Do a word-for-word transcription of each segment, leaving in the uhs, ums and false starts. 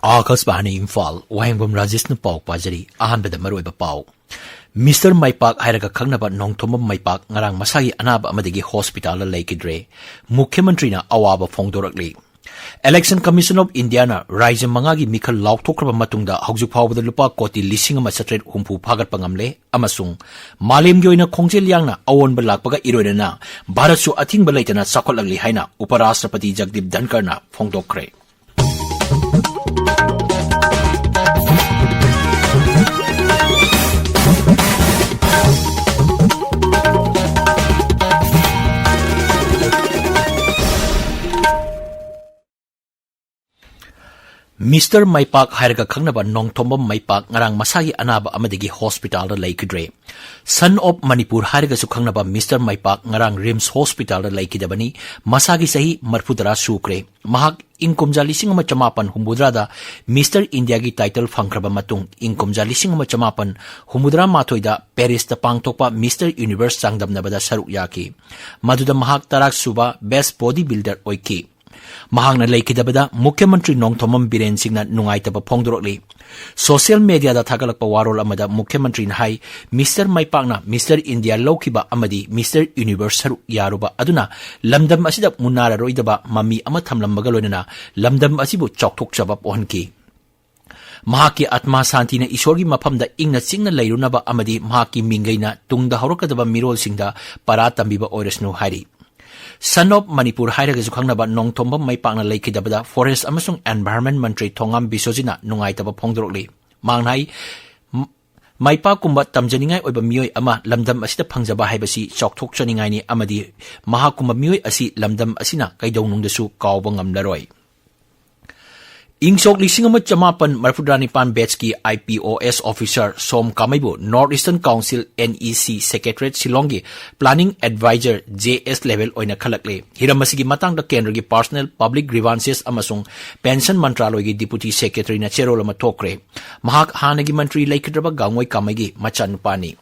ꯑꯥꯀꯥꯁꯕꯥꯅꯤ ꯏꯝꯐꯥꯜ, ꯋꯥꯍꯦꯡꯕꯝ ꯔꯥꯖꯦꯁꯅ ꯄꯥꯎ ꯄꯥꯖꯔꯤ꯫ ꯑꯍꯥꯟꯕꯗ ꯃꯔꯨꯑꯣꯏꯕ ꯄꯥꯎ꯫ ꯃꯤꯁꯇꯔ ꯃꯩꯄꯥꯛ ꯍꯥꯏꯔꯒ ꯈꯪꯅꯕ ꯅꯣꯡꯊꯣꯝꯕꯝ ꯃꯩꯄꯥꯛ ꯉꯔꯥꯡ ꯃꯁꯥꯒꯤ ꯑꯅꯥꯕ ꯑꯃꯗꯒꯤ ꯍꯣꯁꯄꯤꯇꯥꯜꯗ ꯂꯩꯈꯤꯗ꯭ꯔꯦ꯫ ꯃꯨꯈ꯭ꯌ ꯃꯟꯇ꯭ꯔꯤꯅ ꯑꯋꯥꯕ ꯐꯣꯡꯗꯣꯔꯛꯂꯤ꯫ Election Commission of Indiaꯅ ꯔꯥꯏꯖ꯭ꯌ ꯃꯉꯥꯒꯤ ꯃꯤꯈꯜ ꯂꯥꯎꯊꯣꯛꯈ꯭ꯔꯕ ꯃꯇꯨꯡꯗ ꯍꯧꯖꯤꯛ ꯐꯥꯎꯕꯗ ꯂꯨꯄꯥ ꯀꯣꯇꯤ ꯂꯤꯁꯤꯡ ꯑꯃ ꯆꯥꯇ꯭ꯔꯦꯠ ꯍꯨꯝꯐꯨ ꯐꯥꯒꯠꯄ ꯉꯝꯂꯦ ꯑꯃꯁꯨꯡ ꯃꯥꯂꯦꯝꯒꯤ ꯑꯣꯏꯅ ꯈꯣꯡꯖꯦꯜ ꯌꯥꯡꯅ ꯑꯑꯣꯟꯕ ꯂꯥꯛꯄꯒ ꯏꯔꯣꯏꯅꯅ ꯚꯥꯔꯠꯁꯨ ꯑꯊꯤꯡꯕ ꯂꯩꯇꯅ ꯆꯥꯎꯈꯠꯂꯛꯂꯤ ꯍꯥꯏꯅ ꯎꯄꯔꯥꯁꯇ꯭ꯔꯄꯇꯤ ꯖꯒꯗꯤꯞ ꯙꯟꯀꯔꯅ ꯐꯣꯡꯗꯣꯛꯈ꯭ꯔꯦ꯫ ꯃꯤꯁꯇꯔ ꯃꯩꯄꯥꯛ ꯍꯥꯏꯔꯒ ꯈꯪꯅꯕ ꯅꯣꯡꯊꯣꯝꯕꯝ ꯃꯩꯄꯥꯛ ꯉꯔꯥꯡ ꯃꯁꯥꯒꯤ ꯑꯅꯥꯕ ꯑꯃꯗꯒꯤ ꯍꯣꯁꯄꯤꯇꯥꯜꯗ ꯂꯩꯈꯤꯗ꯭ꯔꯦ꯫ Son of Manipur ꯍꯥꯏꯔꯒꯁꯨ ꯈꯪꯅꯕ ꯃꯤꯁꯇꯔ ꯃꯩꯄꯥꯛ ꯉꯔꯥꯡ ꯔꯤꯝꯁ ꯍꯣꯁꯄꯤꯇꯥꯜꯗ ꯂꯩꯈꯤꯗꯕꯅꯤ꯫ ꯃꯁꯥꯒꯤ ꯆꯍꯤ ꯃꯔꯐꯨꯇꯔꯥ ꯁꯨꯈ꯭ꯔꯦ꯫ ꯃꯍꯥꯛ ꯏꯪ ꯀꯨꯝꯖꯥ ꯂꯤꯁꯤꯡ ꯑꯃ ꯆꯃꯥꯄꯟ ꯍꯨꯝꯐꯨꯇꯔꯥꯗ ꯃꯤꯁꯇꯔ ꯏꯟꯗꯤꯌꯥꯒꯤ ꯇꯥꯏꯇꯜ ꯐꯪꯈ꯭ꯔꯕ ꯃꯇꯨꯡ, ꯏꯪ ꯀꯨꯝꯖꯥ ꯂꯤꯁꯤꯡ ꯑꯃ ꯆꯃꯥꯄꯟ ꯍꯨꯝꯐꯨꯇꯔꯥ ꯃꯥꯊꯣꯏꯗ ꯄꯦꯔꯤꯁꯇ ꯄꯥꯡꯊꯣꯛꯄ ꯃꯤꯁꯇꯔ ꯌꯨꯅꯤꯚꯔꯁ ꯆꯥꯡꯗꯝꯅꯕꯗ ꯁꯔꯨꯛ ꯌꯥꯈꯤ꯫ ꯃꯗꯨꯗ ꯃꯍꯥꯛ ꯇꯔꯥ ꯁꯨꯕ Best Body Builder ꯑꯣꯏꯈꯤ꯫ ꯃꯍꯥꯛꯅ ꯂꯩꯈꯤꯗꯕꯗ ꯃꯨꯈ꯭ꯌ ꯃꯟꯇ꯭ꯔꯤ ꯅꯣꯡꯊꯣꯝꯕꯝ ꯕꯤꯔꯦꯟ ꯁꯤꯡꯅ ꯅꯨꯡꯉꯥꯏꯇꯕ ꯐꯣꯡꯗꯣꯔꯛꯂꯤ꯫ ꯁꯣꯁꯤꯌꯦꯜ ꯃꯦꯗꯤꯌꯥꯗ ꯊꯥꯒꯠꯂꯛꯄ ꯋꯥꯔꯣꯜ ꯑꯃꯗ ꯃꯨꯈ꯭ꯌ ꯃꯟꯇ꯭ꯔꯤꯅ ꯍꯥꯏ, ꯃꯤꯁꯇꯔ ꯃꯩꯄꯥꯛꯅ ꯃꯤꯁꯇꯔ ꯏꯟꯗꯤꯌꯥ ꯂꯧꯈꯤꯕ ꯑꯃꯗꯤ ꯃꯤꯁꯇꯔ ꯌꯨꯅꯤꯚꯔꯁ ꯁꯔꯨꯛ ꯌꯥꯔꯨꯕ ꯑꯗꯨꯅ ꯂꯝꯗꯝ ꯑꯁꯤꯗ ꯃꯨꯟꯅꯔꯔꯣꯏꯗꯕ ꯃꯃꯤ ꯑꯃ ꯊꯝꯂꯝꯕꯒ ꯂꯣꯏꯅꯅ ꯂꯝꯗꯝ ꯑꯁꯤꯕꯨ ꯆꯥꯎꯊꯣꯛꯆꯕ ꯄꯣꯛꯍꯟꯈꯤ꯫ ꯃꯍꯥꯛꯀꯤ ꯑꯥꯇꯃꯥ ꯁꯥꯟꯇꯤꯅ ꯏꯁꯣꯔꯒꯤ ꯃꯐꯝꯗ ꯏꯪꯅ ꯆꯤꯛꯅ ꯂꯩꯔꯨꯅꯕ ꯑꯃꯗꯤ ꯃꯍꯥꯛꯀꯤ ꯃꯤꯡꯒꯩꯅ ꯇꯨꯡꯗ ꯍꯧꯔꯛꯀꯗꯕ ꯃꯤꯔꯣꯜꯁꯤꯡꯗ ꯄꯔꯥ ꯇꯝꯕꯤꯕ ꯑꯣꯏꯔꯁꯅꯨ ꯍꯥꯏꯔꯤ꯫ Son of Manipur ꯍꯥꯏꯔꯒꯁꯨ ꯈꯪꯅꯕ ꯅꯣꯡꯊꯣꯝꯕꯝ ꯃꯩꯄꯥꯛꯅ ꯂꯩꯈꯤꯗꯕꯗ ꯐꯣꯔꯦꯁ ꯑꯃꯁꯨꯡ ꯑꯦꯟꯚꯥꯏꯔꯟꯃꯦꯟ ꯃꯟꯇ꯭ꯔꯤ ꯊꯣꯉꯥꯝ ꯕꯤꯁꯣꯖꯤꯠꯅ ꯅꯨꯡꯉꯥꯏꯇꯕ ꯐꯣꯡꯗꯣꯔꯛꯂꯤ꯫ ꯃꯍꯥꯛꯅ ꯍꯥꯏ, ꯃ-, ꯃꯩꯄꯥꯛꯀꯨꯝꯕ ꯇꯝꯖꯅꯤꯡꯉꯥꯏ ꯑꯣꯏꯕ ꯃꯤꯑꯣꯏ ꯑꯃ ꯂꯝꯗꯝ ꯑꯁꯤꯗ ꯐꯪꯖꯕ ꯍꯥꯏꯕꯁꯤ ꯆꯥꯎꯊꯣꯛꯆꯅꯤꯡꯉꯥꯏꯅꯤ ꯑꯃꯗꯤ ꯃꯍꯥꯛꯀꯨꯝꯕ ꯃꯤꯑꯣꯏ ꯑꯁꯤ ꯂꯝꯗꯝ ꯑꯁꯤꯅ ꯀꯩꯗꯧꯅꯨꯡꯗꯁꯨ ꯀꯥꯎꯕ ꯉꯝꯂꯔꯣꯏ꯫ ꯏꯪ ꯁꯣꯛ ꯂꯤꯁꯤꯡ ꯑꯃ ꯆꯃꯥꯄꯟ ꯃꯔꯐꯨꯇꯔꯥ ꯅꯤꯄꯥꯟ batchꯀꯤ I P O S officer ꯁꯣꯝ ꯀꯥꯃꯩꯕꯨ North Eastern Council, N E C, Secretariat ꯁꯤꯂꯣꯡꯒꯤ Planning Advisor, J S level ꯑꯣꯏꯅ ꯈꯜꯂꯛꯂꯦ꯫ ꯍꯤꯔꯝ ꯑꯁꯤꯒꯤ ꯃꯇꯥꯡꯗ ꯀꯦꯟꯗ꯭ꯔꯒꯤ Personnel, Public Grievances ꯑꯃꯁꯨꯡ Pension ꯃꯟꯇ꯭ꯔꯥꯂꯣꯏꯒꯤ Deputy Secretaryꯅ ꯆꯦꯔꯣꯜ ꯑꯃ ꯊꯣꯛꯈ꯭ꯔꯦ꯫ ꯃꯍꯥꯛ ꯍꯥꯟꯅꯒꯤ ꯃꯟꯇ꯭ꯔꯤ ꯂꯩꯈꯤꯗ꯭ꯔꯕ ꯒꯥꯡꯉꯣꯏ ꯀꯥꯃꯩꯒꯤ ꯃꯆꯥꯅꯨꯄꯥꯅꯤ꯫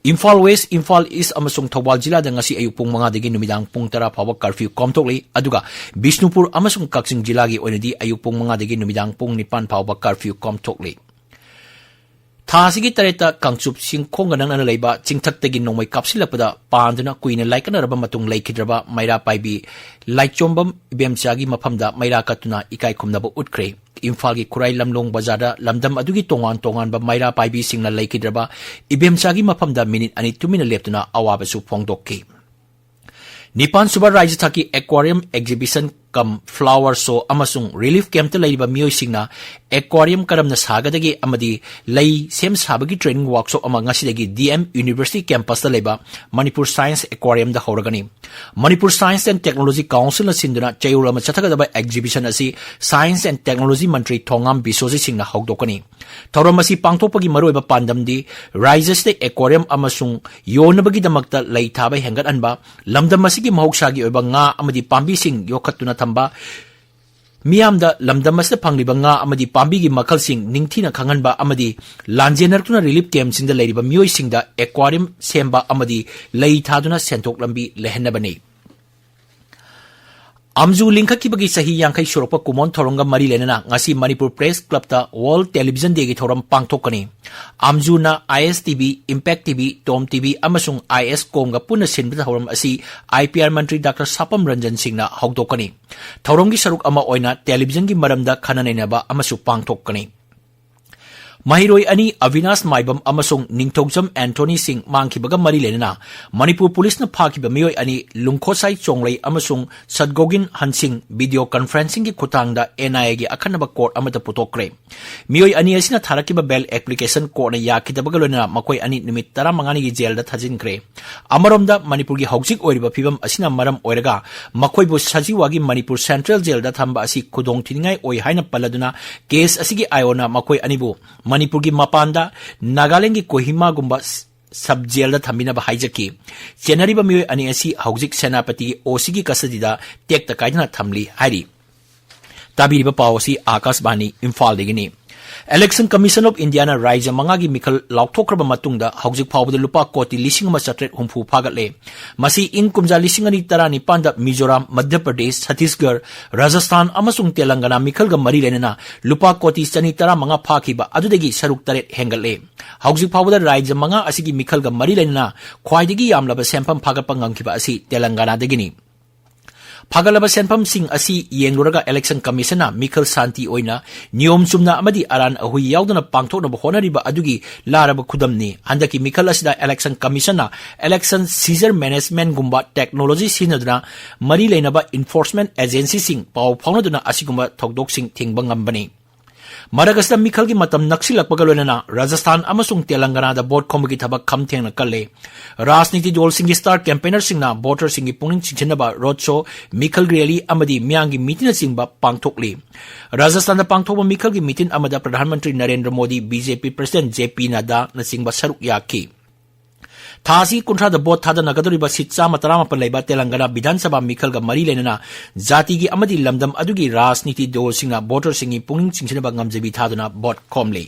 ꯏꯝꯐꯥꯜ ꯋꯦꯁ, ꯏꯝꯐꯥꯜ ꯏꯁ ꯑꯃꯁꯨꯡ ꯊꯧꯕꯥꯜ ꯖꯤꯂꯥꯗ ꯉꯁꯤ ꯑꯌꯨꯛ ꯄꯨꯡ ꯃꯉꯥꯗꯒꯤ ꯅꯨꯃꯤꯗꯥꯡ ꯄꯨꯡ ꯇꯔꯥ ꯐꯥꯎꯕ ꯀꯔꯐ꯭ꯌꯨ ꯀꯣꯝꯊꯣꯛꯂꯤ꯫ ꯑꯗꯨꯒ ꯕꯤꯁꯅꯨꯄꯨꯔ ꯑꯃꯁꯨꯡ ꯀꯛꯆꯤꯡ ꯖꯤꯂꯥꯒꯤ ꯑꯣꯏꯅꯗꯤ ꯑꯌꯨꯛ ꯄꯨꯡ ꯃꯉꯥꯗꯒꯤ ꯅꯨꯃꯤꯗꯥꯡ ꯄꯨꯡ ꯅꯤꯄꯥꯟ ꯐꯥꯎꯕ ꯀꯔꯐ꯭ꯌꯨ ꯀꯣꯝꯊꯣꯛꯂꯤ꯫ ꯊꯥ ꯑꯁꯤꯒꯤ ꯇꯔꯦꯠꯇ ꯀꯥꯡꯆꯨꯞ ꯆꯤꯡꯈꯣꯡꯒ ꯅꯛꯅꯅ ꯂꯩꯕ ꯆꯤꯡꯊꯛꯇꯒꯤ ꯅꯣꯡꯃꯩ ꯀꯥꯞꯁꯤꯜꯂꯛꯄꯗ ꯄꯥꯟꯗꯨꯅ ꯀꯨꯏꯅ ꯂꯥꯏꯀꯠꯅꯔꯕ ꯃꯇꯨꯡ ꯂꯩꯈꯤꯗ꯭ꯔꯕ ꯃꯩꯔꯥ ꯄꯥꯏꯕꯤ ꯂꯥꯏꯆꯣꯝꯕꯝ ꯏꯕꯦꯝꯆꯥꯒꯤ ꯃꯐꯝꯗ ꯃꯩꯔꯥ ꯀꯠꯇꯨꯅ ꯏꯀꯥꯏ ꯈꯨꯝꯅꯕ ꯎꯠꯈ꯭ꯔꯦ꯫ ꯏꯝꯐꯥꯜꯒꯤ ꯈꯨꯔꯥꯏ ꯂꯝꯂꯣꯡ ꯕꯖꯥꯔꯗ ꯂꯝꯗꯝ ꯑꯗꯨꯒꯤ ꯇꯣꯉꯥꯟ ꯇꯣꯉꯥꯟꯕ ꯃꯩꯔꯥ ꯄꯥꯏꯕꯤꯁꯤꯡꯅ ꯂꯩꯈꯤꯗ꯭ꯔꯕ ꯏꯕꯦꯝꯆꯥꯒꯤ ꯃꯐꯝꯗ ꯃꯤꯅꯤꯠ ꯑꯅꯤ ꯇꯨꯃꯤꯟꯅ ꯂꯦꯞꯇꯨꯅ ꯑꯋꯥꯕꯁꯨ ꯐꯣꯡꯗꯣꯛꯈꯤ꯫ ꯅꯤꯄꯥꯟ ꯁꯨꯕ ꯔꯥꯖ꯭ꯌ ꯊꯥꯛꯀꯤ ꯑꯦꯀ꯭ꯋꯥꯔꯤꯌꯝ ꯑꯦꯛꯖꯤꯕꯤꯁꯟ ꯀꯝ ꯐ꯭ꯂꯥꯋꯔ ꯁꯣ ꯑꯃꯁꯨꯡ ꯔꯤꯂꯤꯐ ꯀꯦꯝꯞꯇ ꯂꯩꯔꯤꯕ ꯃꯤꯑꯣꯏꯁꯤꯡꯅ ꯑꯦꯀ꯭ꯋꯥꯔꯤꯌꯝ ꯀꯔꯝꯅ ꯁꯥꯒꯗꯒꯦ ꯑꯃꯗꯤ ꯂꯩ ꯁꯦꯝ ꯁꯥꯕꯒꯤ ꯇ꯭ꯔꯦꯅꯤꯡ ꯋꯥꯔꯛꯁꯣꯞ ꯑꯃ ꯉꯁꯤꯗꯒꯤ ꯗꯤ ꯑꯦꯝ ꯌꯨꯅꯤꯚꯔꯁꯤꯇꯤ ꯀꯦꯝꯄꯁꯇ ꯂꯩꯕ ꯃꯅꯤꯄꯨꯔ ꯁꯥꯏꯟꯁ ꯑꯦꯀ꯭ꯋꯥꯔꯤꯌꯝꯗ ꯍꯧꯔꯒꯅꯤ꯫ ꯃꯅꯤꯄꯨꯔ ꯁꯥꯏꯟꯁ ꯑꯦꯟ ꯇꯦꯛꯅꯣꯂꯣꯖꯤ ꯀꯥꯎꯟꯁꯤꯜꯅ ꯁꯤꯟꯗꯨꯅ ꯆꯌꯣꯜ ꯑꯃ ꯆꯠꯊꯒꯗꯕ ꯑꯦꯛꯖꯤꯕꯤꯁꯟ ꯑꯁꯤ ꯁꯥꯏꯟꯁ ꯑꯦꯟ ꯇꯦꯛꯅꯣꯂꯣꯖꯤ ꯃꯟꯇ꯭ꯔꯤ ꯊꯣꯉꯥꯝ ꯕꯤꯁꯣꯖꯤꯠ ꯁꯤꯡꯅ ꯍꯧꯗꯣꯛꯀꯅꯤ꯫ ꯊꯧꯔꯝ ꯑꯁꯤ ꯄꯥꯡꯊꯣꯛꯄꯒꯤ ꯃꯔꯨꯑꯣꯏꯕ ꯄꯥꯟꯗꯝꯗꯤ ꯔꯥꯖ꯭ꯌꯁꯤꯗ ꯑꯦꯀ꯭ꯋꯥꯔꯤꯌꯝ ꯑꯃꯁꯨꯡ ꯌꯣꯟꯅꯕꯒꯤꯗꯃꯛꯇ ꯂꯩ ꯊꯥꯕ ꯍꯦꯟꯒꯠꯍꯟꯕ, ꯂꯝꯗꯝ ꯑꯁꯤꯒꯤ ꯃꯍꯧꯁꯥꯒꯤ ꯑꯣꯏꯕ ꯉꯥ ꯑꯃꯗꯤ ꯄꯥꯝꯕꯤꯁꯤꯡ ꯌꯣꯛꯈꯠꯇꯨꯅ ꯊꯝꯕ, ꯃꯤꯌꯥꯝꯗ ꯂꯝꯗꯝ ꯑꯁꯤꯗ ꯐꯪꯂꯤꯕ ꯉꯥ ꯑꯃꯗꯤ ꯄꯥꯝꯕꯤꯒꯤ ꯃꯈꯜꯁꯤꯡ ꯅꯤꯡꯊꯤꯅ ꯈꯪꯍꯟꯕ ꯑꯃꯗꯤ ꯂꯥꯟꯖꯦꯟꯅꯔꯛꯇꯨꯅ ꯔꯤꯂꯤꯐ ꯀꯦꯝꯞꯁꯤꯡꯗ ꯂꯩꯔꯤꯕ ꯃꯤꯑꯣꯏꯁꯤꯡꯗ ꯑꯦꯀ꯭ꯋꯥꯔꯤꯌꯝ ꯁꯦꯝꯕ ꯑꯃꯗꯤ ꯂꯩ ꯊꯥꯗꯨꯅ ꯁꯦꯟꯊꯣꯛ ꯂꯝꯕꯤ ꯂꯩꯍꯟꯅꯕꯅꯤ꯫ ꯑꯝꯖꯨ ꯂꯤꯡꯈꯠꯈꯤꯕꯒꯤ ꯆꯍꯤ ꯌꯥꯡꯈꯩ ꯁꯨꯔꯛꯄ ꯀꯨꯃꯣꯟ ꯊꯧꯔꯝꯒ ꯃꯔꯤ ꯂꯩꯅꯅ ꯉꯁꯤ ꯃꯅꯤꯄꯨꯔ ꯄ꯭ꯔꯦꯁ ꯀ꯭ꯂꯕꯇ ꯋꯥꯔꯜꯗ ꯇꯦꯂꯤꯚꯤꯖꯟ ꯗꯦꯒꯤ ꯊꯧꯔꯝ ꯄꯥꯡꯊꯣꯛꯀꯅꯤ꯫ ꯑꯝꯖꯨꯅ I S T V, impact T V, Tom T V ꯑꯃꯁꯨꯡ ꯑꯥꯏ ꯑꯦꯁ ꯀꯣꯝꯒ ꯄꯨꯟꯅ ꯁꯤꯟꯕ ꯊꯧꯔꯝ ꯑꯁꯤ ꯑꯥꯏ ꯄꯤ ꯑꯥꯔ ꯃꯟꯇ꯭ꯔꯤ ꯗꯥꯛꯇꯔ ꯁꯥꯄꯝ ꯔꯟꯖꯟ ꯁꯤꯡꯅ ꯍꯧꯗꯣꯛꯀꯅꯤ꯫ ꯊꯧꯔꯝꯒꯤ ꯁꯔꯨꯛ ꯑꯃ ꯑꯣꯏꯅ ꯇꯦꯂꯤꯚꯤꯖꯟꯒꯤ ꯃꯔꯝꯗ ꯈꯟꯅ ꯅꯩꯅꯕ ꯑꯃꯁꯨ ꯄꯥꯡꯊꯣꯛꯀꯅꯤ꯫ ꯃꯍꯩꯔꯣꯏ ꯑꯅꯤ ꯑꯕꯤꯅꯥꯁ ꯃꯥꯏꯕꯝ ꯑꯃꯁꯨꯡ ꯅꯤꯡꯊꯧꯖꯝ ꯑꯦꯟꯊꯣꯅꯤ ꯁꯤꯡ ꯃꯥꯡꯈꯤꯕꯒ ꯃꯔꯤ ꯂꯩꯅꯅ ꯃꯅꯤꯄꯨꯔ ꯄꯨꯂꯤꯁꯅ ꯐꯥꯈꯤꯕ ꯃꯤꯑꯣꯏ ꯑꯅꯤ ꯂꯨꯡꯈꯣꯁꯥꯏ ꯆꯣꯡꯂꯩ ꯑꯃꯁꯨꯡ ꯁꯠꯒꯣꯒꯤꯟ ꯍꯟꯁꯤꯡ ꯚꯤꯗꯤꯑꯣ ꯀꯟꯐꯔꯦꯟꯁꯤꯡꯒꯤ ꯈꯨꯠꯊꯥꯡꯗ ꯑꯦꯟ ꯑꯥꯏ ꯑꯦꯒꯤ ꯑꯈꯟꯅꯕ ꯀꯣꯔꯠ ꯑꯃꯗ ꯄꯨꯊꯣꯛꯈ꯭ꯔꯦ꯫ ꯃꯤꯑꯣꯏ ꯑꯅꯤ ꯑꯁꯤꯅ ꯊꯥꯔꯛꯈꯤꯕ ꯕꯦꯜ ꯑꯦꯄ꯭ꯂꯤꯀꯦꯁꯟ ꯀꯣꯔꯠꯅ ꯌꯥꯈꯤꯗꯕꯒ ꯂꯣꯏꯅꯅ ꯃꯈꯣꯏ ꯑꯅꯤ ꯅꯨꯃꯤꯠ ꯇꯔꯥꯃꯉꯥꯅꯤꯒꯤ ꯖꯦꯜꯗ ꯊꯥꯖꯤꯟꯈ꯭ꯔꯦ꯫ ꯑꯃꯔꯣꯝꯗ ꯃꯅꯤꯄꯨꯔꯒꯤ ꯍꯧꯖꯤꯛ ꯑꯣꯏꯔꯤꯕ ꯐꯤꯕꯝ ꯑꯁꯤꯅ ꯃꯔꯝ ꯑꯣꯏꯔꯒ ꯃꯈꯣꯏꯕꯨ ꯁꯖꯤꯋꯥꯒꯤ ꯃꯅꯤꯄꯨꯔ ꯁꯦꯟꯇ꯭ꯔꯦꯜ ꯖꯦꯜꯗ ꯊꯝꯕ ꯑꯁꯤ ꯈꯨꯗꯣꯡꯊꯤꯅꯤꯡꯉꯥꯏ ꯑꯣꯏ ꯍꯥꯏꯅ ꯄꯜꯂꯗꯨꯅ ꯀꯦꯁ ꯑꯁꯤꯒꯤ ꯑꯥꯏ ꯑꯣꯅ ꯃꯈꯣꯏ ꯑꯅꯤꯕꯨ ꯃꯅꯤꯄꯨꯔꯒꯤ ꯃꯄꯥꯟꯗ ꯅꯥꯒꯥꯂꯦꯟꯗꯒꯤ ꯀꯣꯍꯤꯃꯥꯒꯨꯝꯕ ꯁꯕ ꯖꯦꯜꯗ ꯊꯝꯕꯤꯅꯕ ꯍꯥꯏꯖꯈꯤ꯫ ꯆꯦꯟꯅꯔꯤꯕ ꯃꯤꯑꯣꯏ ꯑꯅꯤ ꯑꯁꯤ ꯍꯧꯖꯤꯛ ꯁꯦꯅꯥꯄꯇꯤꯒꯤ ꯑꯣ ꯁꯤꯒꯤ ꯀꯁꯇꯗꯤꯗ ꯇꯦꯛꯇ ꯀꯥꯏꯗꯅ ꯊꯝꯂꯤ ꯍꯥꯏꯔꯤ꯫ ꯇꯥꯕꯤꯔꯤꯕ ꯄꯥꯎ ꯑꯁꯤ ꯑꯥꯀꯥꯁꯕꯥꯅꯤ ꯏꯝꯐꯥꯜꯗꯒꯤꯅꯤ꯫ Election Commission of Indiaꯅ ꯔꯥꯏꯖ꯭ꯌ ꯃꯉꯥꯒꯤ ꯃꯤꯈꯜ ꯂꯥꯎꯊꯣꯛꯈ꯭ꯔꯕ ꯃꯇꯨꯡꯗ ꯍꯧꯖꯤꯛ ꯐꯥꯎꯕꯗ ꯂꯨꯄꯥ ꯀꯣꯇꯤ ꯂꯤꯁꯤꯡ ꯑꯃ ꯆꯥꯇ꯭ꯔꯦꯠ ꯍꯨꯝꯐꯨ ꯐꯥꯒꯠꯂꯦ꯫ ꯃꯁꯤ ꯏꯪ ꯀꯨꯝꯖꯥ ꯂꯤꯁꯤꯡ ꯑꯅꯤ ꯇꯔꯥꯅꯤꯄꯥꯟꯗ ꯃꯤꯖꯣꯔꯥꯝ, ꯃꯙ꯭ꯌ ꯄ꯭ꯔꯗꯦꯁ, ꯁꯠꯇꯤꯁꯒꯔ, ꯔꯥꯖꯁꯊꯥꯟ ꯑꯃꯁꯨꯡ ꯇꯦꯂꯪꯒꯅꯥ ꯃꯤꯈꯜꯒ ꯃꯔꯤ ꯂꯩꯅꯅ ꯂꯨꯄꯥ ꯀꯣꯇꯤ ꯆꯅꯤ ꯇꯔꯥꯃꯉꯥ ꯐꯥꯈꯤꯕ ꯑꯗꯨꯗꯒꯤ ꯁꯔꯨꯛ ꯇꯔꯦꯠ ꯍꯦꯟꯒꯠꯂꯦ꯫ ꯍꯧꯖꯤꯛ ꯐꯥꯎꯕꯗ ꯔꯥꯏꯖ꯭ꯌ ꯃꯉꯥ ꯑꯁꯤꯒꯤ ꯃꯤꯈꯜꯒ ꯃꯔꯤ ꯂꯩꯅꯅ ꯈ꯭ꯋꯥꯏꯗꯒꯤ ꯌꯥꯝꯂꯕ ꯁꯦꯟꯐꯝ ꯐꯥꯒꯠꯄ ꯉꯝꯈꯤꯕ ꯑꯁꯤ ꯇꯦꯂꯪꯒꯅꯥꯗꯒꯤꯅꯤ꯫ ꯐꯒꯠꯂꯕ ꯁꯦꯟꯐꯝꯁꯤꯡ ꯑꯁꯤ ꯌꯦꯡꯂꯨꯔꯒ Election Commissionꯅ ꯃꯤꯈꯜ ꯁꯥꯟꯇꯤ ꯑꯣꯏꯅ, ꯅꯤꯌꯣꯝ ꯆꯨꯝꯅ ꯑꯃꯗꯤ ꯑꯔꯥꯟ ꯑꯍꯨꯏ ꯌꯥꯎꯗꯅ ꯄꯥꯡꯊꯣꯛꯅꯕ ꯍꯣꯠꯅꯔꯤꯕ ꯑꯗꯨꯒꯤ ꯂꯥꯔꯕ ꯈꯨꯗꯝꯅꯤ꯫ ꯍꯟꯗꯛꯀꯤ ꯃꯤꯈꯜ ꯑꯁꯤꯗ Election Commissionꯅ election seizure managementꯒꯨꯝꯕ technology ꯁꯤꯖꯤꯟꯅꯗꯨꯅ ꯃꯔꯤ ꯂꯩꯅꯕ enforcement agencyꯁꯤꯡ ꯄꯥꯎ ꯐꯥꯎꯅꯗꯨꯅ ꯑꯁꯤꯒꯨꯝꯕ ꯊꯧꯗꯣꯛꯁꯤꯡ ꯊꯤꯡꯕ ꯉꯝꯕꯅꯤ꯫ ꯃꯔꯛ ꯑꯁꯤꯗ ꯃꯤꯈꯜꯒꯤ ꯃꯇꯝ ꯅꯛꯁꯤꯜꯂꯛꯄꯒ ꯂꯣꯏꯅꯅ ꯔꯥꯖꯁꯊꯥꯟ ꯑꯃꯁꯨꯡ ꯇꯦꯂꯪꯒꯅꯥꯗ ꯚꯣꯠ ꯈꯣꯝꯕꯒꯤ ꯊꯕꯛ ꯈꯝ ꯊꯦꯡꯅ ꯀꯜꯂꯦ꯫ ꯔꯥꯖꯅꯤꯇꯤ ꯗꯜꯁꯤꯡꯒꯤ star campaignerꯁꯤꯡꯅ voterꯁꯤꯡꯒꯤ ꯄꯨꯛꯅꯤꯡ ꯆꯤꯡꯁꯤꯟꯅꯕ road show, ꯃꯤꯈꯜ rally ꯑꯃꯗꯤ ꯃꯤꯌꯥꯝꯒꯤ meetingꯅꯆꯤꯡꯕ ꯄꯥꯡꯊꯣꯛꯂꯤ꯫ ꯔꯥꯖꯁꯊꯥꯟꯗ ꯄꯥꯡꯊꯣꯛꯄ ꯃꯤꯈꯜꯒꯤ meeting ꯑꯃꯗ Pradhan Mantri Narendra Modi, BJP president JP Naddaꯅꯆꯤꯡꯕ ꯁꯔꯨꯛ ꯌꯥꯈꯤ꯫ ꯊꯥ ꯑꯁꯤ ꯀꯨꯟꯊ꯭ꯔꯥꯗ ꯚꯣꯠ ꯊꯥꯗꯅꯒꯗꯧꯔꯤꯕ seat ꯆꯥꯝꯃ ꯇꯔꯥꯃꯥꯄꯟ ꯂꯩꯕ ꯇꯦꯂꯪꯒꯅꯥ ꯕꯤꯙꯥꯟ ꯁꯚꯥ ꯃꯤꯈꯜꯒ ꯃꯔꯤ ꯂꯩꯅꯅ ꯖꯥꯇꯤꯒꯤ ꯑꯃꯗꯤ ꯂꯝꯗꯝ ꯑꯗꯨꯒꯤ ꯔꯥꯖꯅꯤꯇꯤ ꯗꯜꯁꯤꯡꯅ voterꯁꯤꯡꯒꯤ ꯄꯨꯛꯅꯤꯡ ꯆꯤꯡꯁꯤꯟꯅꯕ ꯉꯝꯖꯕꯤ ꯊꯥꯗꯨꯅ ꯚꯣꯠ ꯈꯣꯝꯂꯤ꯫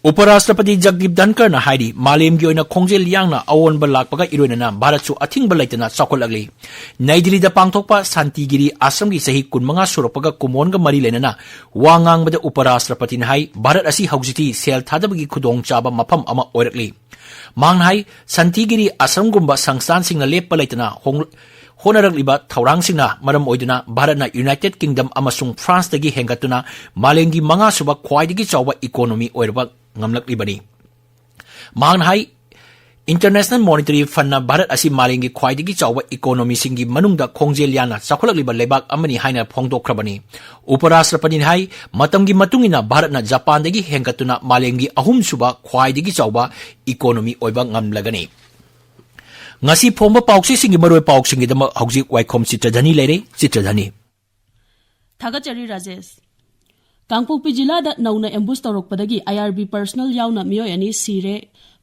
ꯎꯄꯔꯥꯁꯇ꯭ꯔꯄꯇꯤ ꯖꯒꯗꯤꯞ ꯙꯟꯀꯔꯅ ꯍꯥꯏꯔꯤ, ꯃꯥꯂꯦꯝꯒꯤ ꯑꯣꯏꯅ ꯈꯣꯡꯖꯦꯜ ꯌꯥꯡꯅ ꯑꯑꯣꯟꯕ ꯂꯥꯛꯄꯒ ꯏꯔꯣꯏꯅꯅ ꯚꯥꯔꯠꯁꯨ ꯑꯊꯤꯡꯕ ꯂꯩꯇꯅ ꯆꯥꯎꯈꯠꯂꯛꯂꯤ꯫ ꯅꯩ ꯗꯤꯜꯂꯤꯗ ꯄꯥꯡꯊꯣꯛꯄ ꯁꯥꯟꯇꯤꯒꯤꯔꯤ ꯑꯥꯁ꯭ꯔꯝꯒꯤ ꯆꯍꯤ ꯀꯨꯟꯃꯉꯥ ꯁꯨꯔꯛꯄꯒ ꯀꯨꯝꯑꯣꯟꯒ ꯃꯔꯤ ꯂꯩꯅꯅ ꯋꯥ ꯉꯥꯡꯕꯗ ꯎꯄꯔꯥꯁꯇ꯭ꯔꯄꯇꯤꯅ ꯍꯥꯏ, ꯚꯥꯔꯠ ꯑꯁꯤ ꯍꯧꯖꯤꯛꯇꯤ ꯁꯦꯜ ꯊꯥꯗꯕꯒꯤ ꯈꯨꯗꯣꯡꯆꯥꯕ ꯃꯐꯝ ꯑꯃ ꯑꯣꯏꯔꯛꯂꯤ꯫ ꯃꯍꯥꯛꯅ ꯍꯥꯏ, ꯁꯥꯟꯇꯤꯒꯤꯔꯤ ꯑꯥꯁ꯭ꯔꯝꯒꯨꯝꯕ ꯁꯪꯁꯊꯥꯟꯁꯤꯡꯅ ꯂꯦꯞꯄ ꯂꯩꯇꯅ ꯍꯣꯡ-, ꯍꯣꯠꯅꯔꯛꯂꯤꯕ ꯊꯧꯔꯥꯡꯁꯤꯡꯅ ꯃꯔꯝ ꯑꯣꯏꯗꯨꯅ ꯚꯥꯔꯠꯅ United Kingdom ꯑꯃꯁꯨꯡ ꯐ꯭ꯔꯥꯟꯁꯇꯒꯤ ꯍꯦꯟꯒꯠꯇꯨꯅ ꯃꯥꯂꯦꯝꯒꯤ ꯃꯉꯥꯁꯨꯕ ꯈ꯭ꯋꯥꯏꯗꯒꯤ ꯆꯥꯎꯕ economy ꯑꯣꯏꯔꯕ ꯉꯝꯂꯛꯂꯤꯕꯅꯤ꯫ ꯃꯍꯥꯛꯅ ꯍꯥꯏ, International Monetary Fundꯅ ꯚꯥꯔꯠ ꯑꯁꯤ ꯃꯥꯂꯦꯝꯒꯤ ꯈ꯭ꯋꯥꯏꯗꯒꯤ ꯆꯥꯎꯕ economyꯁꯤꯡꯒꯤ ꯃꯅꯨꯡꯗ ꯈꯣꯡꯖꯦꯜ ꯌꯥꯡꯅ ꯆꯥꯎꯈꯠꯂꯛꯂꯤꯕ ꯂꯩꯕꯥꯛ ꯑꯃꯅꯤ ꯍꯥꯏꯅ ꯐꯣꯡꯗꯣꯛꯈ꯭ꯔꯕꯅꯤ꯫ ꯎꯄꯔꯥꯁꯇ꯭ꯔꯄꯇꯤꯅ ꯍꯥꯏ, ꯃꯇꯝꯒꯤ ꯃꯇꯨꯡ ꯏꯟꯅ ꯚꯥꯔꯠꯅ ꯖꯄꯥꯟꯗꯒꯤ ꯍꯦꯟꯒꯠꯇꯨꯅ ꯃꯥꯂꯦꯝꯒꯤ ꯑꯍꯨꯝꯁꯨꯕ ꯈ꯭ꯋꯥꯏꯗꯒꯤ ꯆꯥꯎꯕ economy ꯑꯣꯏꯕ ꯉꯝꯂꯒꯅꯤ꯫ ꯉꯁꯤ ꯐꯣꯡꯕ ꯄꯥꯎꯆꯦꯁꯤꯡꯒꯤ ꯃꯔꯨꯑꯣꯏꯕ ꯄꯥꯎꯁꯤꯡꯒꯤꯗꯃꯛ ꯍꯧꯖꯤꯛ ꯋꯥꯏꯈꯣꯝ ꯆꯤꯇ꯭ꯔꯙꯅꯤ ꯂꯩꯔꯦ꯫ ꯆꯤꯇ꯭ꯔꯙꯅꯤ꯫ ꯊꯥꯒꯠꯆꯔꯤ ꯔꯥꯖꯦꯁ꯫ ꯀꯥꯡꯄꯣꯛꯄꯤ ꯖꯤꯂꯥꯗ ꯅꯧꯅ ambush ꯇꯧꯔꯛꯄꯗꯒꯤ IRB personnel ꯌꯥꯎꯅ ꯃꯤꯑꯣꯏ ꯑꯅꯤ ꯁꯤꯔꯦ꯫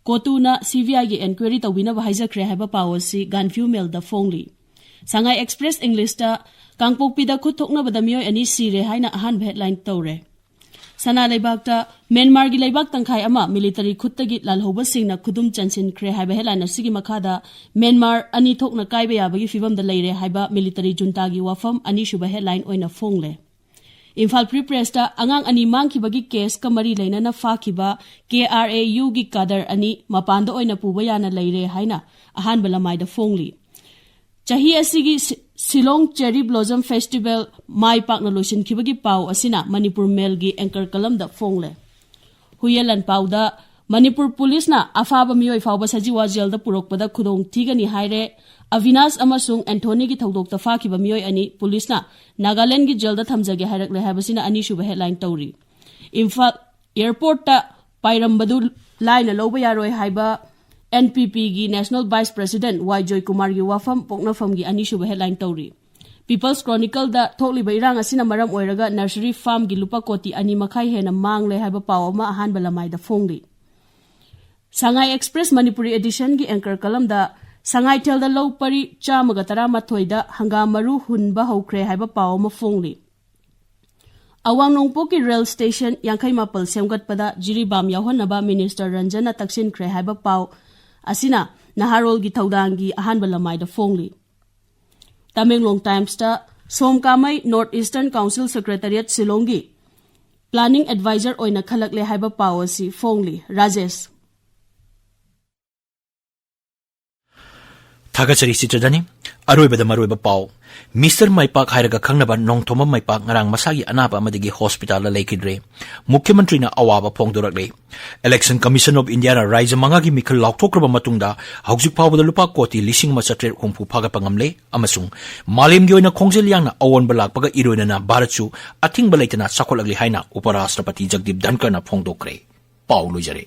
ꯀꯣꯇꯨꯅ CBIꯒꯤ enquiry ꯇꯧꯕꯤꯅꯕ ꯍꯥꯏꯖꯈ꯭ꯔꯦ ꯍꯥꯏꯕ ꯄꯥꯎ ꯑꯁꯤ ꯒꯥꯟꯐ꯭ꯌꯨ ꯃꯦꯜꯗ ꯐꯣꯡꯂꯤ꯫ ꯁꯉꯥꯏ ꯑꯦꯛꯁꯄ꯭ꯔꯦꯁ ꯏꯪꯂꯤꯁꯇ ꯀꯥꯡꯄꯣꯛꯄꯤꯗ ꯈꯨꯠ ꯊꯣꯛꯅꯕꯗ ꯃꯤꯑꯣꯏ ꯑꯅꯤ ꯁꯤꯔꯦ ꯍꯥꯏꯅ ꯑꯍꯥꯟꯕ headline ꯇꯧꯔꯦ꯫ ꯁꯅꯥ ꯂꯩꯕꯥꯛꯇ ꯃ꯭ꯌꯥꯟꯃꯥꯔꯒꯤ ꯂꯩꯕꯥꯛ ꯇꯪꯈꯥꯏ ꯑꯃ ꯃꯤꯂꯤꯇꯔꯤ ꯈꯨꯠꯇꯒꯤ ꯂꯥꯜꯍꯧꯕꯁꯤꯡꯅ ꯈꯨꯗꯨꯝ ꯆꯟꯁꯤꯟꯈ꯭ꯔꯦ ꯍꯥꯏꯕ ꯍꯦꯗꯂꯥꯏꯟ ꯑꯁꯤꯒꯤ ꯃꯈꯥꯗ ꯃ꯭ꯌꯥꯟꯃꯥꯔ ꯑꯅꯤ ꯊꯣꯛꯅ ꯀꯥꯏꯕ ꯌꯥꯕꯒꯤ ꯐꯤꯕꯝꯗ ꯂꯩꯔꯦ ꯍꯥꯏꯕ ꯃꯤꯂꯤꯇꯔꯤ ꯖꯨꯟꯇꯥꯒꯤ ꯋꯥꯐꯝ ꯑꯅꯤꯁꯨꯕ ꯍꯦꯗꯂꯥꯏꯟ ꯑꯣꯏꯅ ꯐꯣꯡꯂꯦ꯫ ꯏꯝꯐꯥꯜ ꯐ꯭ꯔꯤ ꯄ꯭ꯔꯦꯁꯇ ꯑꯉꯥꯡ ꯑꯅꯤ ꯃꯥꯡꯈꯤꯕꯒꯤ ꯀꯦꯁꯀ ꯃꯔꯤ ꯂꯩꯅꯅ ꯐꯥꯈꯤꯕ ꯀꯦ ꯑꯥꯔ ꯑꯦ ꯌꯨꯒꯤ ꯀꯥꯗꯔ ꯑꯅꯤ ꯃꯄꯥꯟꯗ ꯑꯣꯏꯅ ꯄꯨꯕ ꯌꯥꯅ ꯂꯩꯔꯦ ꯍꯥꯏꯅ ꯑꯍꯥꯟꯕ ꯂꯃꯥꯏꯗ ꯐꯣꯡꯂꯤ꯫ ꯆꯍꯤ ꯑꯁꯤꯒꯤ ꯁꯤ-, ꯁꯤꯂꯣꯡ ꯆꯦꯔꯤ ꯕ꯭ꯂꯣꯖꯝ ꯐꯦꯁꯇꯤꯚꯦꯜ ꯃꯥꯏ ꯄꯥꯛꯅ ꯂꯣꯏꯁꯤꯟꯈꯤꯕꯒꯤ ꯄꯥꯎ ꯑꯁꯤꯅ ꯃꯅꯤꯄꯨꯔ ꯃꯦꯜꯒꯤ ꯑꯦꯡꯀꯔ ꯀꯂꯝꯗ ꯐꯣꯡꯂꯦ꯫ ꯍꯨꯏꯌꯦꯟ ꯂꯥꯟꯄꯥꯎꯗ ꯃꯅꯤꯄꯨꯔ ꯄꯨꯂꯤꯁꯅ ꯑꯐꯥꯕ ꯃꯤꯑꯣꯏ ꯐꯥꯎꯕ ꯁꯖꯤꯋꯥ ꯖꯦꯜꯗ ꯄꯨꯔꯛꯄꯗ ꯈꯨꯗꯣꯡ ꯊꯤꯒꯅꯤ ꯍꯥꯏꯔꯦ꯫ ꯑꯕꯤꯅꯥꯁ ꯑꯃꯁꯨꯡ ꯑꯦꯟꯊꯣꯅꯤꯒꯤ ꯊꯧꯗꯣꯛꯇ ꯐꯥꯈꯤꯕ ꯃꯤꯑꯣꯏ ꯑꯅꯤ ꯄꯨꯂꯤꯁꯅ ꯅꯥꯒꯥꯂꯦꯟꯗꯒꯤ ꯖꯦꯜꯗ ꯊꯝꯖꯒꯦ ꯍꯥꯏꯔꯛꯂꯦ ꯍꯥꯏꯕꯁꯤꯅ ꯑꯅꯤꯁꯨꯕ ꯍꯦꯗꯂꯥꯏꯟ ꯇꯧꯔꯤ꯫ ꯏꯝꯐꯥꯜ ꯑꯦꯌꯔꯄꯣꯔꯠꯇ ꯄꯥꯏꯔꯝꯕꯗꯨ ꯂꯥꯏꯅ ꯂꯧꯕ ꯌꯥꯔꯣꯏ ꯍꯥꯏꯕ ꯑꯦꯟ ꯄꯤ ꯄꯤꯒꯤ ꯅꯦꯁꯅꯦꯜ ꯚꯥꯏꯁ ꯄ꯭ꯔꯦꯁꯤꯗꯦꯟꯠ ꯋꯥꯏ ꯖꯣꯏꯀꯨꯃꯥꯔꯒꯤ ꯋꯥꯐꯝ ꯄꯣꯛꯅꯐꯝꯒꯤ ꯑꯅꯤꯁꯨꯕ ꯍꯦꯗꯂꯥꯏꯟ ꯇꯧꯔꯤ꯫ ꯄꯤꯄꯜꯁ ꯀ꯭ꯔꯣꯅꯤꯀꯜꯗ ꯊꯣꯛꯂꯤꯕ ꯏꯔꯥꯡ ꯑꯁꯤꯅ ꯃꯔꯝ ꯑꯣꯏꯔꯒ ꯅꯔꯁꯔꯤ ꯐꯥꯔꯝꯒꯤ ꯂꯨꯄꯥ ꯀꯣꯇꯤ ꯑꯅꯤ ꯃꯈꯥꯏ ꯍꯦꯟꯅ ꯃꯥꯡꯂꯦ ꯍꯥꯏꯕ ꯄꯥꯎ ꯑꯃ ꯑꯍꯥꯟꯕ ꯂꯃꯥꯏꯗ ꯐꯣꯡꯂꯤ꯫ ꯁꯉꯥꯏ ꯑꯦꯛꯁꯄ꯭ꯔꯦꯁ ꯃꯅꯤꯄꯨꯔꯤ ꯑꯦꯗꯤꯁꯟꯒꯤ ꯑꯦꯡꯀꯔ ꯀꯂꯝꯗ ꯁꯉꯥꯏꯊꯦꯜꯗ ꯂꯧ ꯄꯔꯤ ꯆꯥꯝꯃꯒ ꯇꯔꯥꯃꯥꯊꯣꯏꯗ ꯍꯪꯒꯥꯝ ꯃꯔꯨ ꯍꯨꯟꯕ ꯍꯧꯈ꯭ꯔꯦ ꯍꯥꯏꯕ ꯄꯥꯎ ꯑꯃ ꯐꯣꯡꯂꯤ꯫ ꯑꯋꯥꯡ ꯅꯣꯡꯄꯣꯛꯀꯤ ꯔꯦꯜ ꯁ꯭ꯇꯦꯁꯟ ꯌꯥꯡꯈꯩ ꯃꯥꯄꯜ ꯁꯦꯝꯒꯠꯄꯗ ꯖꯤꯔꯤꯕꯥꯝ ꯌꯥꯎꯍꯟꯅꯕ ꯃꯤꯅꯤꯁꯇꯔ ꯔꯟꯖꯟꯅ ꯇꯛꯁꯤꯟꯈ꯭ꯔꯦ ꯍꯥꯏꯕ ꯄꯥꯎ ꯑꯁꯤꯅ ꯅꯍꯥꯔꯣꯜꯒꯤ ꯊꯧꯗꯥꯡꯒꯤ ꯑꯍꯥꯟꯕ ꯂꯃꯥꯏꯗ ꯐꯣꯡꯂꯤ꯫ ꯇꯃꯦꯡꯂꯣꯡ ꯇꯥꯏꯝꯁꯇ ꯁꯣꯝ ꯀꯥꯃꯩ ꯅꯣꯔꯠ ꯏꯁꯇꯔꯟ ꯀꯥꯎꯟꯁꯤꯜ ꯁꯦꯀ꯭ꯔꯦꯇꯔꯤꯌꯦꯠ ꯁꯤꯂꯣꯡꯒꯤ ꯄ꯭ꯂꯥꯅꯤꯡ ꯑꯦꯗꯚꯥꯏꯖꯔ ꯑꯣꯏꯅ ꯈꯜꯂꯛꯂꯦ ꯍꯥꯏꯕ ꯄꯥꯎ ꯑꯁꯤ ꯐꯣꯡꯂꯤ꯫ ꯔꯥꯖꯦꯁ꯫ ꯊꯥꯒꯠꯆꯔꯤ ꯆꯤꯇ꯭ꯔꯗꯅꯤ꯫ ꯑꯔꯣꯏꯕꯗ ꯃꯔꯨꯑꯣꯏꯕ ꯄꯥꯎ꯫ ꯃꯤꯁꯇꯔ ꯃꯥꯏꯄꯥꯛ ꯍꯥꯏꯔꯒ ꯈꯪꯅꯕ ꯅꯣꯡꯊꯣꯝꯕꯝ ꯃꯥꯏꯄꯥꯛ ꯉꯔꯥꯡ ꯃꯁꯥꯒꯤ ꯑꯅꯥꯕ ꯑꯃꯗꯒꯤ ꯍꯣꯁꯄꯤꯇꯥꯜꯗ ꯂꯩꯈꯤꯗ꯭ꯔꯦ꯫ ꯃꯨꯈ꯭ꯌ ꯃꯟꯇ꯭ꯔꯤꯅ ꯑꯋꯥꯕ ꯐꯣꯡꯗꯣꯔꯛꯂꯦ꯫ ꯏꯂꯦꯛꯁꯟ ꯀꯃꯤꯁꯟ ꯑꯣꯐ ꯏꯟꯗꯤꯌꯥꯅ ꯔꯥꯏꯖ꯭ꯌ ꯃꯉꯥꯒꯤ ꯃꯤꯈꯜ ꯂꯥꯎꯊꯣꯛꯈ꯭ꯔꯕ ꯃꯇꯨꯡꯗ ꯍꯧꯖꯤꯛ ꯐꯥꯎꯕꯗ ꯂꯨꯄꯥ ꯀꯣꯇꯤ ꯂꯤꯁꯤꯡ ꯑꯃ ꯆꯥꯇ꯭ꯔꯦꯠ ꯍꯨꯝꯐꯨ ꯐꯥꯒꯠꯄ ꯉꯝꯂꯦ ꯑꯃꯁꯨꯡ ꯃꯥꯂꯦꯝꯒꯤ ꯑꯣꯏꯅ ꯈꯣꯡꯖꯦꯜ ꯌꯥꯡꯅ ꯑꯑꯣꯟꯕ ꯂꯥꯛꯄꯒ ꯏꯔꯣꯏꯅꯅ ꯚꯥꯔꯠꯁꯨ ꯑꯊꯤꯡꯕ ꯂꯩꯇꯅ ꯆꯥꯎꯈꯠꯂꯛꯂꯤ ꯍꯥꯏꯅ ꯎꯄꯔꯥꯁꯇ꯭ꯔꯄꯇꯤ ꯖꯒꯗꯤꯞ ꯙꯟꯀꯔꯅ ꯐꯣꯡꯗꯣꯛꯈ꯭ꯔꯦ꯫ ꯄꯥꯎ ꯂꯣꯏꯖꯔꯦ꯫